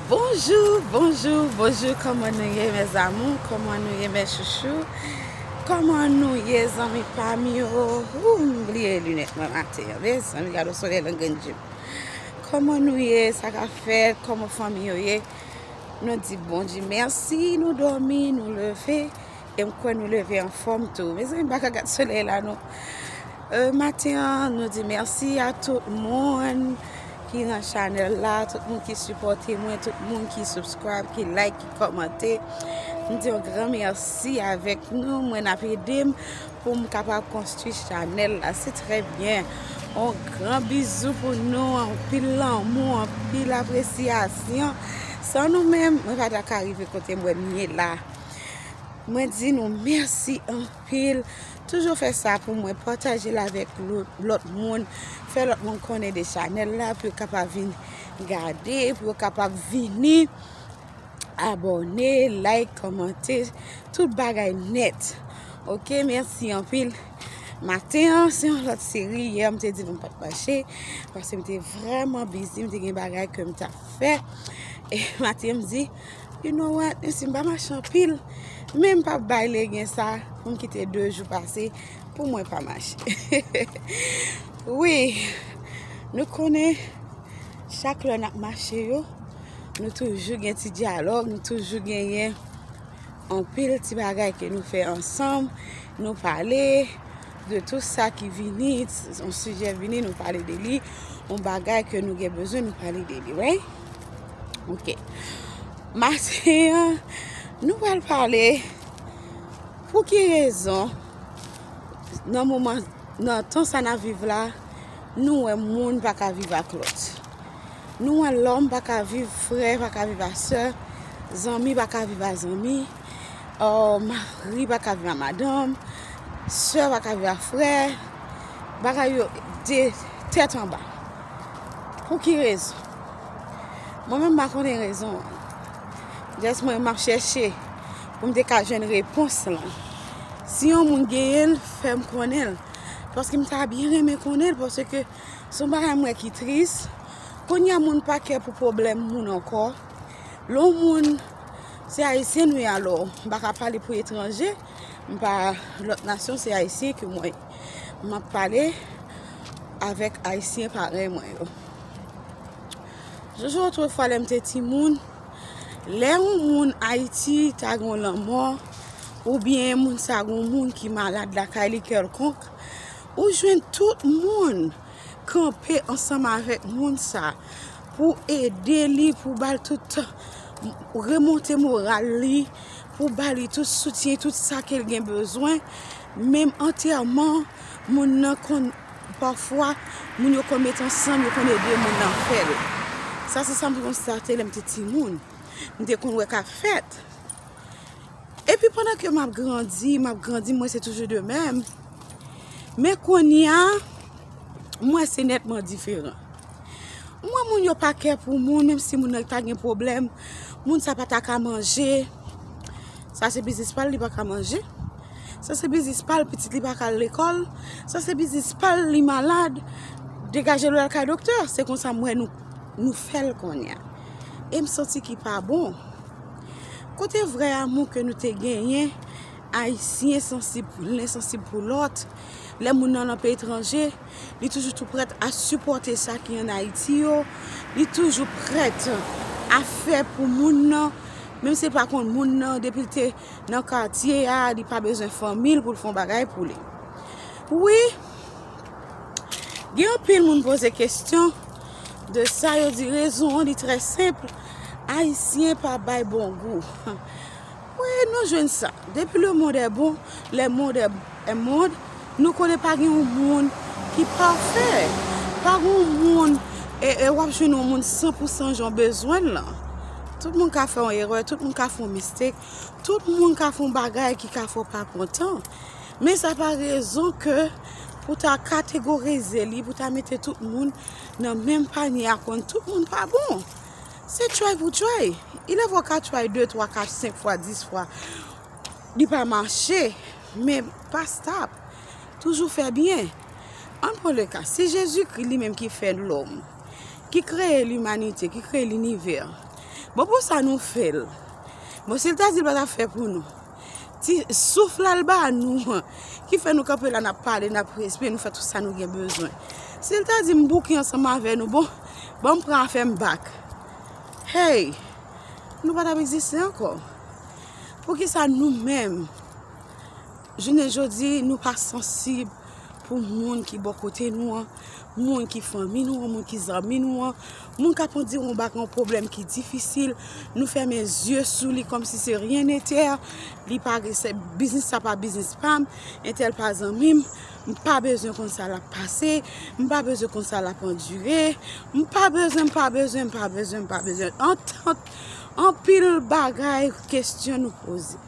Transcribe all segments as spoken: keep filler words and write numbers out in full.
Bonjou, bonjou, bonjou, kòman nou ye, mes amours? Kòman nou ye, mes chouchous? Kòman nou ye, zanmi pa m yo? Ooh, m bliye linèt mwen maten an, mezanmi, gade solèy lan grenn je m. Kòman nou ye? Sa k ap fèt? Kòman fanmi yo ye? Nou di Bondye mèsi, nou dòmi, nou leve, e m kwè nou leve anfòm tou. Mezanmi, m pa ka gad solèy la non. Euh, maten an, nou di mèsi a tout moun ki nan chanèl la, tout moun ki sipòte mwen, tout moun ki subscribe, ki like, ki kòmante. M di yon gran mèsi avèk nou, mwen n ap ede m pou m kapab konstwi chanèl la. Se trè byen. Yon gran bizou pou nou, anpil lanmou, anpil apresyasyon. San nou menm, mwen pa ta ka rive kote mwen m ye la. Mwen di nou mèsi anpil. Toujou fè sa pou mwen, pataje l avèk lòt, lòt moun, fè lòt moun konnen de chanèl la pou yo kapab vin gade, pou yo kapab vini abòne, like, kòmante, tout bagay nèt. Oke, mèsi anpil. Maten an, se yon lòt seri. Yè, m te di nou m pa t mache, paske m te vrèman bizi, m te gen bagay ke m t ap fè. E maten an, m di, you know what, menm si m pa mache anpil, men m p ap bay legen sa pou m kite de jou pase pou mwen pa mache. Wi, nou konnen, chak lè n ap mache yo, nou toujou gen ti dyalòg, nou toujou genyen anpil ti bagay ke nou fè ansanm, nou pale de tout sa ki vini, yon sijè vini, nou pale de li, yon bagay ke nou gen bezwen, nou pale de li, right? Oke. Maten an, nou pral pale pou ki rezon, nan moman, nan tan sa n ap viv la, nou wè moun pa ka viv ak lòt. Nou wè lòm pa ka viv, frè pa ka viv a sè, zanmi pa ka viv a zanmi, euh, mari pa ka viv a madanm, sè pa ka viv a frè. Bagay yo de tèt anba. Pou ki rezon? Mwen menm, m pa konnen rezon an. Just mwen, m ap chèche pou m te ka jwenn repons lan. Si yon moun genyen l, fè m konnen l. Paske m ta byen renmen konnen l, paske se yon bagay m wè ki tris. Kounye a, moun pa kè pou pwoblèm moun ankò. Lè yon moun, se ayisyen nou ye, alò, m pa ka pale pou etranje, m pa lòt nasyon, se ayisyen ke mwen ye. M ap pale avèk ayisyen parèy mwen yo. Jojo, otrefwa, lè m te timoun, lè yon moun Ayiti ta gen yon lanmò, oubyen moun sa gen yon moun ki malad lakay li kèlkonk, ou jwenn tout moun kanpe ansanm avèk moun sa pou ede li, pou ba l tout, remonte moral li, pou ba li tout soutyen, tout sa ke l gen bezwen. Menm antèman, moun nan konn, pafwa, moun yo konn met ansanm, yo konn ede moun nan fè l. Sa se sa m te konstate lè m te timoun. M te konn wè k ap fèt. Epi pandan ke m ap grandi, m ap grandi, m wè se toujou de menm. Men kounye a, m wè se nètman diferan. M wè moun yo pa kè pou moun, menm si moun nan ta gen pwoblèm, moun sa pa ta ka manje. Sa se biznis pa l, li pa ka manje. Sa se biznis pa l, pitit li pa ka al lekòl. Sa se biznis pa l, li malad. Degaje l, al kay doktè. Se konsa m wè nou, nou fè l kounye a. E m santi ki pa bon. Kote vrè amou ke nou te genyen? Ayisyen sansib, len sansib pou lòt. Lè moun nan nan peyi etranje, li toujou tou prèt a sipòte sa ki ann Ayiti yo. Li toujou prèt a fè pou moun nan. Menm si l pa konn moun nan, depi l te nan katye a, li pa bezwen fanmi l pou l fè yon bagay pou li. Wi, gen anpil moun poze kesyon de sa, yo di rezon an, li trè senp, Ayisyen pa bay bon gou. Wi, nou jwenn sa. Depuis le monde est bon, le monde est, est monde, nou konnen pa gen yon moun ki pafè. Pa gen yon moun, e, e w ap jwenn yon moun san pou san jan w bezwen l lan. Tout moun ka fè yon erè, tout moun ka fè yon mistake, tout moun ka fè yon bagay ki ka fè w pa kontan. Men sa pa rezon ke pou ta kategorize li, pou ta mete tout moun nan menm panye a, konn tout moun pa bon. Se try pou try. Ilèvwa w ka try de, twa, kat, senk fwa, dis fwa. Li pa mache, men pa stop. Toujou fè byen. Ann pran le ka, si Jezikri li menm ki fè lòm, ki kreye limanite, ki kreye linivè, Bon, pou sa nou fè l. Bon, si l ta di l pa t ap fè pou nou, ti souf la l ba nou an, ki fè nou kanpe la, n ap pale, n ap respire, nou fè tout sa nou gen bezwen. Si l ta di m bouke ansanm avè nou, bon, ban m pran afè m back. Hey, nou pa t ap egziste ankò. Poukisa nou menm, jounen jodi, nou pa sansib pou moun ki bò kote nou an, moun ki fanmi nou an, moun ki zanmi nou an, moun k ap di yon bagay, yon pwoblèm ki difisil, nou fèmen zye sou li kòmsi se rien n'était, li pa, se, biznis sa pa biznis pa m, entèl pa zanmi m, m pa bezwen konn sa l ap pase, m pa bezwen konn sa l ap andire, m pa bezwen, m pa bezwen, m pa bezwen, m pa bezwen. Antant, anpil bagay, kesyon nou poze.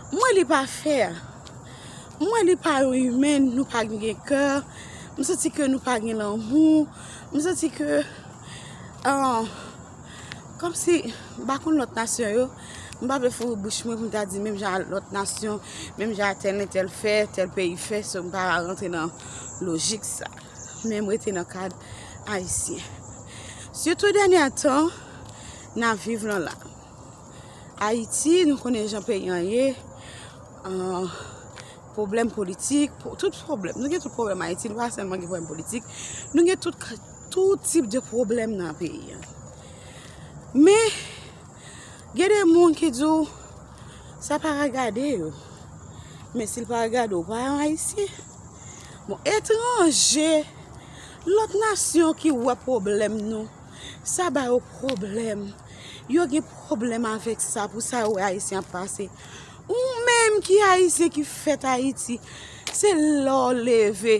M wè li pa fè. M wè li pa yon imèn, nou pa gen kè. M santi ke nou pa gen lanmou. M santi ke, ah, kòmsi, m pa konn lòt nasyon yo, m pa vle foure bouch mwen pou m ta di menm jan a lòt nasyon, menm jan a tèl entèl fè, tèl peyi fè, so m pa rantre nan lojik sa. Men m rete nan kad ayisyen. Sitou dènye tan n ap viv lan la. Ayiti, nou konnen jan peyi an ye, ah, pwoblèm politik, pou, tout pwoblèm. Nou gen tout pwoblèm Ayiti, nou pa sèlman gen pwoblèm politik, nou gen tout, tout tip de pwoblèm nan peyi an. Men, gen de moun ki di w, sa pa regade yo. Men si l pa regade w, w pa yon Ayisyen. Bon, etranje, lòt nasyon ki wè pwoblèm nou, sa ba yo pwoblèm. Yo gen pwoblèm avèk sa, pou sa yo wè Ayisyen ap pase. Ou menm ki Ayisyen ki fèt Ayiti, se lè w leve.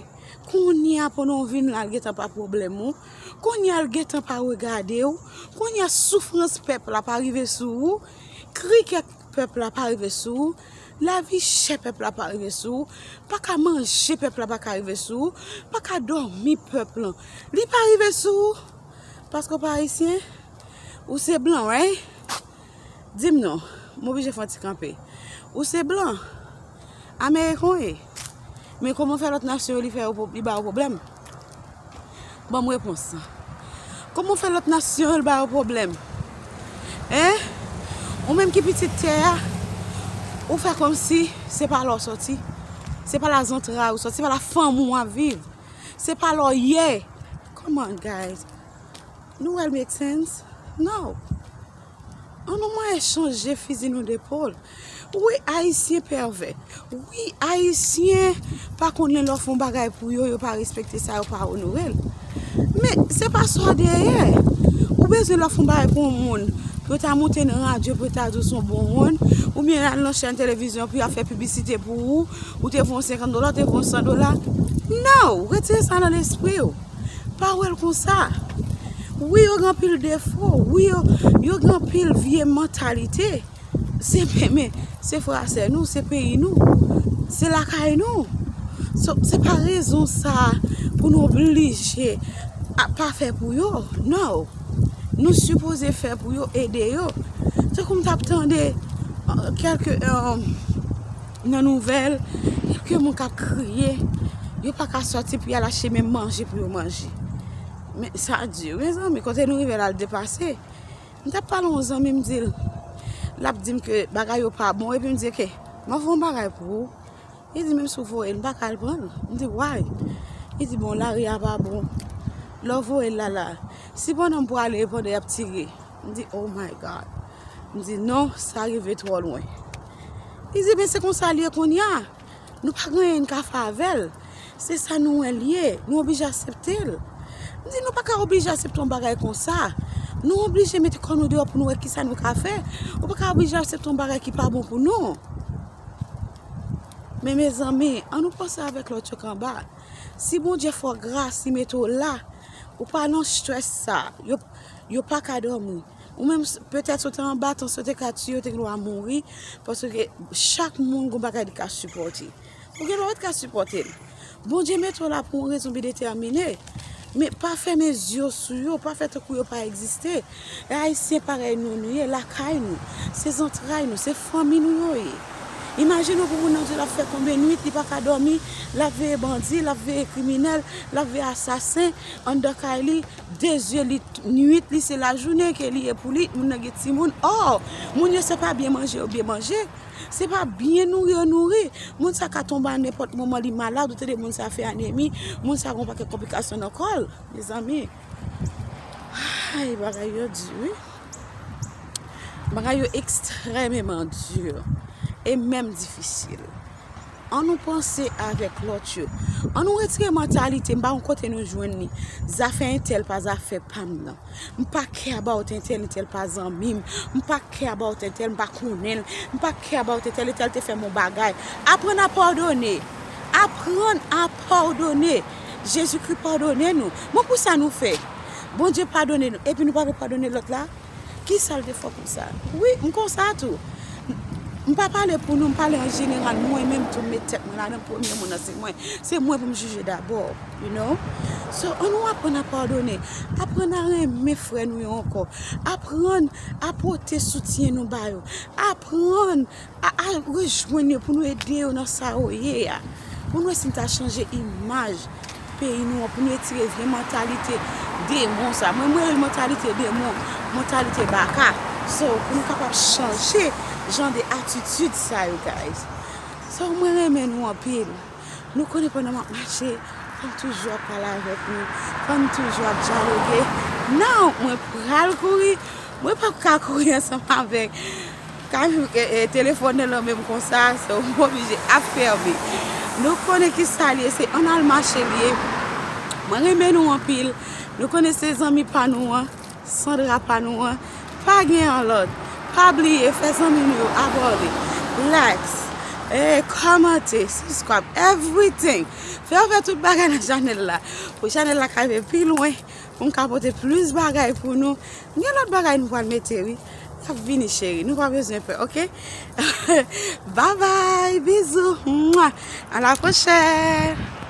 Kounye a pandan w vin la, l gentan pa pwoblèm ou. Kounye a l gentan pa regade w. Kounye a soufrans pèp la pa rive sou ou. Kri kèk pèp la pa rive sou ou. Lavi chè pèp la pa rive sou ou. Pa ka manje pèp la pa ka rive sou ou. Pa ka dòmi pèp lan. Li pa rive sou ou. Paske w pa ayisyen. Ou se blan, right? Di m non. M oblije fè yon ti kanpe. Ou se blan. Ameriken w ye. Men kòman fè lòt nasyon yo li fè yo pwob-, li ba yo pwoblèm? Ban m repons lan. Kòman fè lòt nasyon yo li ba yo pwoblèm? Hein? Ou menm ki pitit tè a, ou fè kòmsi se pa la w sòti. Se pa la zantray ou sòti, se pa la fanmi w ap viv. Se pa la w ye. Come on, guys. Nou wè l make sense? No. An nou mwen chanje fizi nou depòl. Wi, ayisyen pèvè. Wi, ayisyen pa konn lè lè w fè yon bagay pou yo, yo pa respekte sa, yo pa onore l. Men, se pa sa w dèyè. Ou bezwen lè w fè yon bagay pou yon moun, pou yo ta monte nan radyo, pou yo ta di w se yon bon moun, oubyen al nan chèn televizyon, pou y ap fè piblisite pou ou, ou te voye yon senkant dola, ou te voye yon san dola. No, retire sa nan lespri w. Pa wè l konsa. Wi, yo gen anpil defo. Wi, yo, yo gen anpil vye mantalite. Se, men, men, se frè a sè nou, se peyi nou, se lakay nou. So, se pa rezon sa pou nou oblije a pa fè pou yo. No. Nou sipoze fè pou yo, ede yo. Tankou m t ap tande, euh, kèlke, euh, nan nouvèl, kèlke moun k ap kriye, yo pa ka sòti pou y al achte menm manje pou yo manje. Men sa di, mezanmi, kote nou rive la, l depase. M t ap pale yon zanmi, m di l, l ap di m ke bagay yo pa bon, epi m di, "Oke, m ap voye yon bagay pou ou." Li di, "Menm si w voye l, m pa ka al pran l." M di, "Why?" Li di, "Bon, lari a pa bon. Lè w voye l la, la, si pandan m prale, pandan y ap tire." M di, "Oh my God." M di, "Non, sa rive twò lwen." Li di, "Men se konsa l ye kounye a. Nou pa gen anyen n ka fè avè l. Se sa nou wè l ye. Nou oblije aksepte l." M di, "Nou pa ka oblije aksepte yon bagay konsa. Nou oblije mete kò nou deyò pou nou wè kisa nou ka fè. Ou pa ka oblije aksepte yon bagay ki pa bon pou nou." Men, mezanmi, an nou panse avèk lòt yo k anba. Si Bondye fè w gras, li mete w la, ou pa nan strès sa. Yo, yo pa ka dòmi. Ou menm, s-, petèt, si w te anba, tansyon te ka tiye w, te gen dwa mouri, paske chak moun gen bagay li ka sipòte. Ou gen dwa pa t ka sipòte l. Bondye mete w la pou yon rezon byen detèmine. Men pa fèmen zye w sou yo, pa fè tankou yo pa egziste. E Ayisyen parèy nou, nou ye, lakay nou. Se zantray nou, se fanmi nou yo ye. Imajine w pou moun nan di l ap fè konbyen nwit, li pa ka dòmi, l ap veye bandi, l ap veye kriminèl, l ap veye asasen anndan kay li, de zye li t-, nwit li se lajounen ke li ye pou li, moun nan gen timoun. Ò, moun yo se pa byen manje yo byen manje, se pa byen nouri yo nouri. Moun sa ka tonbe a nenpòt moman, li malad, ou tande moun sa fè anemi, moun sa gen yon pakèt konplikasyon nan kò l, mezanmi. Ay, bagay yo di, wi. Bagay yo ekstrèmeman di e menm difisil. Ann nou panse avèk lòt yo. Ann nou retire mantalite, m pa konn kote nou jwenn li. Zafè entèl pa zafè pa m nan. M pa care about entèl, entèl pa zanmi m. M pa care about entèl, m pa konnen l. M pa care about entèl, entèl te fè m yon bagay. Aprann a padone. Aprann a padone. Jezikri padone nou. Bon, pou sa nou fè? Bondye padone nou, epi nou pa vle padone lòt la? Kisa l te fè w konsa? Wi, m konsa tou. M pa pale pou nou, m pale an jeneral. Mwen menm tou, m met tèt mwen ladan, premye moun nan se mwen. Se mwen pou m jije dabò, you know? So, ann nou aprann a padone. Aprann a renmen frè nou yo ankò. Aprann a pote soutyen nou ba yo. Aprann a, a rejwenn yo pou nou ede yo nan sa yo ye a. Pou nou wè si n ta chanje imaj peyi nou an, pou nou retire vye mantalite demon sa. Mwen, mwen rele mantalite demon, mantalite baka. So, pou nou kapab chanje jan de atitid sa yo, guys. So, mwen renmen nou anpil. Nou konnen pandan m ap mache, fò m toujou ap pale avèk nou, fò m toujou ap dyaloge. Now, mwen pral kouri, mwen p ap ka kouri ansanm avèk Ka, e, e, telefòn nan nan men m konsa, so m oblije ap fèmen. Nou konnen ki sa l ye, se ann al mache l ye. Mwen renmen nou anpil. Nou konnen se zanmi pa nou an, Sandra pa nou an. Pa gen yon lòt. Pa bliye fè zanmi nou yo abòne, like, e, kòmante, subscribe, everything. Fè yo fè tout bagay nan chanèl la. Pou chanèl la ka rive pi lwen, pou m ka pote plis bagay pou nou. M gen lòt bagay nou pral mete, wi. Y ap vini, cheri. Nou pa bezwen pè, oke? Babay, bizou. Mwa. A la pwochèn.